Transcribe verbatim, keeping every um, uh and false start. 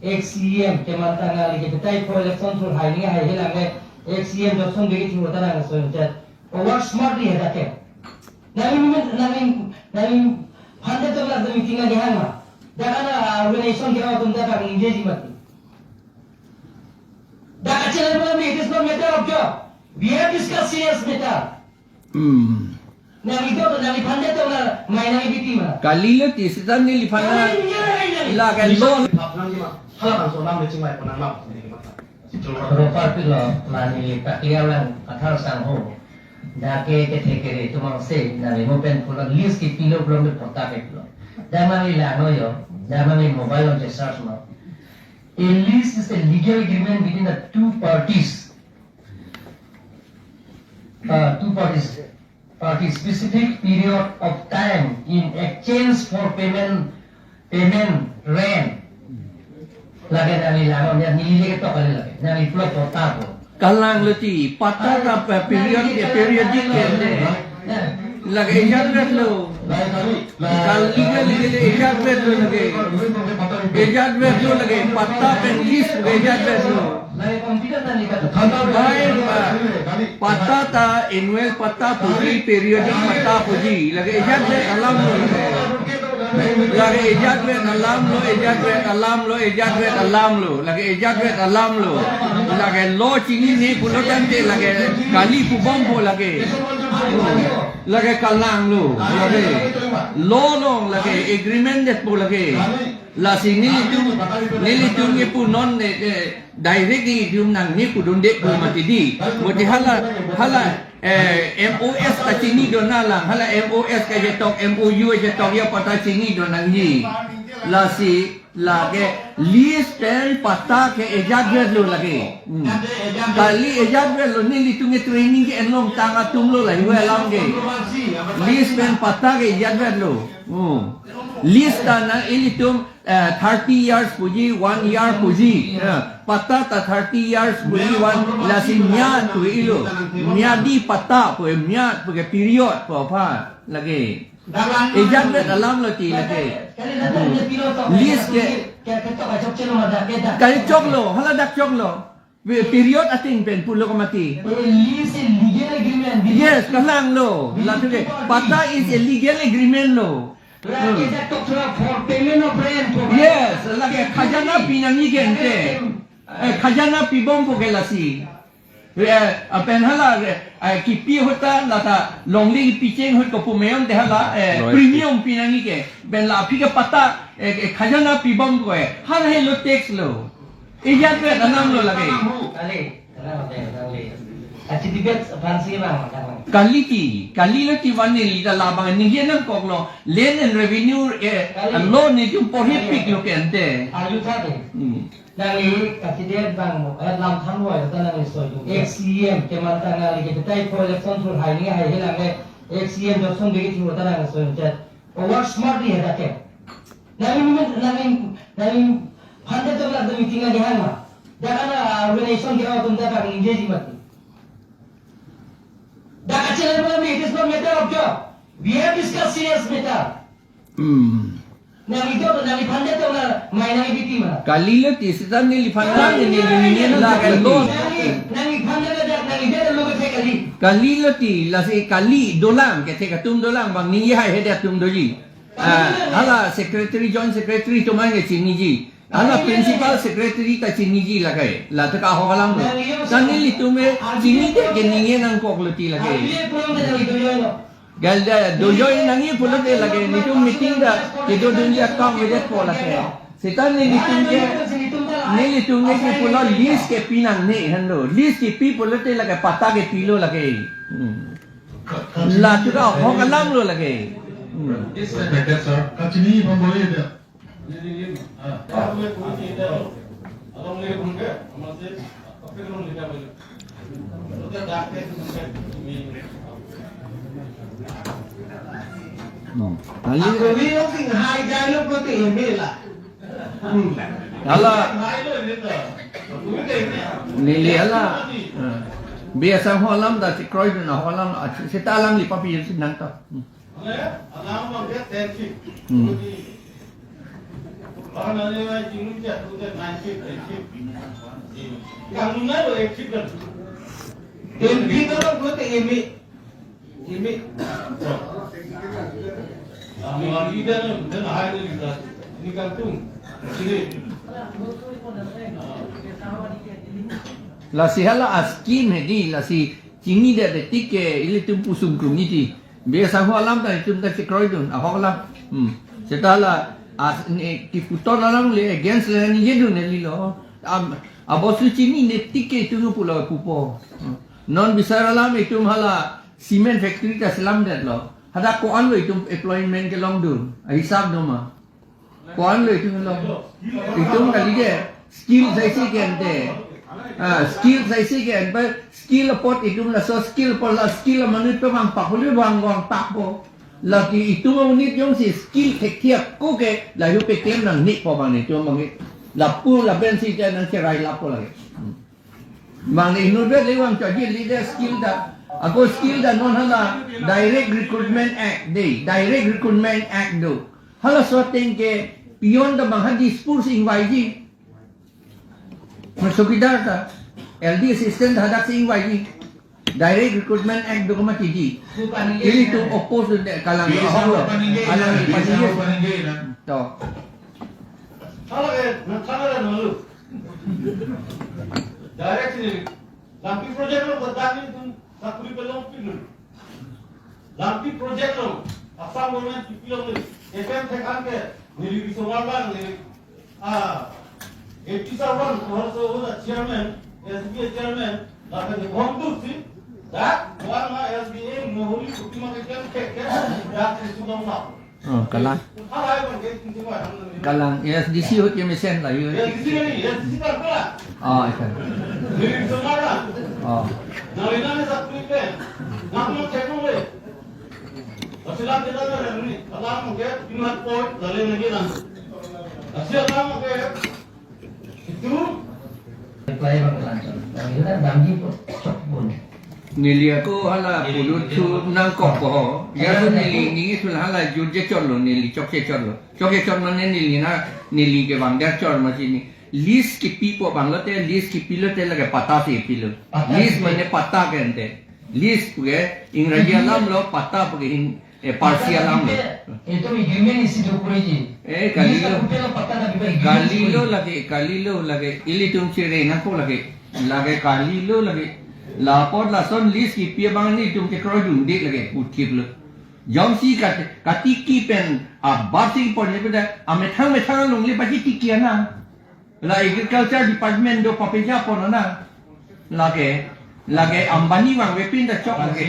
Ex C E M keman tang nangli ke betai po election thur hai ni hai hilang ke ex C E M Johnson Bey kething kota nang so chat. Work smartly hai dak ke. Nangli, nangli, nangli hundred of lakh meeting nangkehang ma. Dak ana, ah, organization ke atum dak ningjeji mati. Dak kachelai malam ni, it is not matter of job. We have discussed serious matter. Hmm. Nangli do, nangli phan det to na, mai nangli biti ma. Kalilo ti, sita neliphan na. Nangli ningje nangli. La kan lo. Hala bangso alam le chingvai pon nang ma. Ropar pilo, mane ta clear lang, kathar sangho. Dak ke kethe kere atum angse, nangli mo pen pulo lease kepilo pulo me patta kepilo. Dak nangli langnon yo, dak nangli mobile along search ma. A lease is a legal agreement between the two parties. Uh, two parties, for the specific period of time in exchange for payment, payment rent. Lake nangli langnon ya, neli le ketok kali lake. Nangli pulo patta ko. Kalanglo ti, patta ta pa period, periodic ke de. Lake ejat vet lo. Kali kali kali ejat vet lo lake. Ejat vet lo lake. Patta pen lease ke ejat vet lo. Bai, ah, patta ta annual patta puji, periodic patta puji. Lake ejat vet alam lo. Lake ejat vet alam lo, ejat vet alam lo, ejat vet alam lo. Lake ejat vet alam lo. Lake lo chinine pulo tangte lake kali pubompo lake. Lake kalanglo. Lake lo lo lake agreement detpo lake. Lasi nelitum, nelitum ke punon ne, eh, direct nelitum nangne pudunde pu mati di. Mati hala, hala, eh, M O S ta chini do na lang, hala M O S kachetok, M O U kachetok ya patta chini do nangji. Lasi lake lease pen patta ke ejat vet lo lake. Hmm. Kali ejat vet lo, nelitum ke training ke-en long tang atum lo la, hiwa alam ke. Lease pen patta ke ejat vet lo. Hmm. Lease ta na ilitum, eh, thirty years puji, one year puji. Eh, patta ta thirty years puji, one, lasi myad puji lo. Myadi patta pu, myad pu ke period pu aphan lake. Ejat vet alam lo ti lake. Lease ke. Kali choklo, hala dak choklo. Pe-, period ating pen pulo ko mati. Lease is legal agreement. Yes, kalanglo. Lake patta is a legal agreement lo. Lake dak tok thura for payment of rent, for Yes, lake khajana pinangji ke ante. Eh, khajana pibompo ke lasi. Eh, apen hala, eh, kipi ahut ta lata longle kipi cheng ahut ko pu meon te hala, eh, Royalty. Premium pinangji ke. Pen la aphi ke patta, eh, eh, khajana pibompo ke. Hala helo tax lo. Ejat vet alam lo lake. Kali, kali, kali. Achi debate aphan si bang, bang. Kali ti, kalilo ti van neli ta labang ningje nangkoklo. Land and Revenue, eh, Kali. Law nelitum porhi Kali. Piklo ke ante. Arju tha de. Hmm. Nangli kachide bang mo, eh, lam than wai ta nangli soi dung. Ex C E M keman tang nangli ke betai po election thur hai ni hai hilang le. Ex C E M Johnson Bey kething kota nang soi chat. Work smartly hai dak ke. Nangli, nangli, nangli hundred of lakh meeting nangkehang ma. Dak ana, ah, organization ke atum dak ningjeji mati. Dak kachelai malam ni, it is not matter of job. We have discussed serious matter. Hmm. Nangli do, nangli phan det to na, mai nangli biti ma. Kalilo ti, sita neliphan na, neli, neli, neli, la, kali. Nangli, nangli phan det dak, nangli det lo ke kali. Kalilo ti, lasi kali dolang, kethek atum dolang, bang ningje hai hede atum doji. Ah, hala secretary, joint secretary atum an ke chiniji. Hala principal secretary ta chiniji lake. La ta ka ho kalang lo. Ta nelitum ke chinide ke ningje nangkoklo ti lake. Gal da dojo nangji pulote lake, nelitum meeting ta kedodunji akam vedet po lake. Sita nelitum ke, nelitum ke kipulo lease ke pinangne henlo. Lease kepi pulote lake patta kepilo lake. Hmm. La ta ka ho kalang lo lake. Hmm. Yes, sir. Kachini pambole dia. Hmm. Kali. Ako ni yung sing hai jalo ko te emela. Hmm. Hala. Neli hala. Hmm. Biasa ho alam da si kroi na ho alam, ah, si ta alam li papi si nang ta. Hmm. Hmm. Bang nani nai chinglu chat tu kan nine feet, eight feet. Kang nunai lo eight feet kan. Ten feet orang tu te imi. Imi. Ang lagi dan dan hai ni kita. Ini kangtung. Sini. Lasi hala a-scheme hedi, lasi chinidet tik ke ilitum pusung krung iti. Be sangho alam ta itum ta chekroidun, ahok alam. Hmm. Seta la as ne kiputon alam le against le ningjedun neli lo. Am, abosu chinidet tik ke itum pulo pupo. Hmm. Non bisar alam itum hala cement factory ta selamdetlo. Hadak ko-an lo itum employment kelongdun. Ahisap do ma. Ko-an lo itum lo. Itum kali ke skill saisi ke ante. Ah, skill saisi ke ante. Skill apot itum laso skill apot la skill amonit pemang pak holi bang bang pak po. Lagi itum amonit jongsi skill thekthe ako ke lahei peklem nangji po bang itum bang. Lapu lapen si ke nangcherai lapu lagi. Hmm. Bang inutvet le bang choji leader skill ta. Ako skill ta non hala Direct Recruitment Act dei. Direct Recruitment Act do. Halaso ateng ke peon ta bang ha Dispur si ingvaiji. Chowkidar ta, L D assistant hadak si ingvaiji. Direct Recruitment Act do komat tiji. Ilitum oppose de kalang. Bisa ahok lo. Paningge, alang bisa paningge. Paningge na. To. Hala ke, na hala ke nolu. Direct sini. Lampi project lo bertani tum sakuri pelong pidun. Lampi project lo. Assam government P P lo ni. K P M thekhan ke. Neli bisomar lang ni. Ah. Eighty seven, also was a chairman, S B A chairman. Lapen the bomb tu si. That one ma S B A mohori kutima ke kan ke ke. That is long now. Oh, kalang. Kalang, A S D C ahut ke mesen la, yun. Oh, ikan. Oh. Reply bang lanchon. Bang yun damji po chok bun. Neli ako hala pulut thu nangkok ko ho. Ya so neli ningje thu hala jut je chotlo, neli chokche chotlo. Chokche chotlo ne neli na, neli ke bang der chor ma chini. Lease kipi po bang lote, lease kipi lote lake patta si pilo. Patta lease si. Mane patta ke ante. Lease puke, Engraji alam lo, patta puke hin, eh, Parsi alam lo. Itu agreement isi do kuri ji. Eh, kali lo. Lease puke lo patta na biba agreement kali lo isi lake, kali lo lake, ilitum chere nangkok lake. Lake kali lo lake. Lapot lason lease kipi abang nelitum ke kroidunde lake, puthip lo. Jongsi kat-, katiki pen, abar si pon ni pen, amethang methang along le baji tiki ana. La Agriculture Department do papeja pon ana. Lake, lake Ambani vangve pin ta chok lake.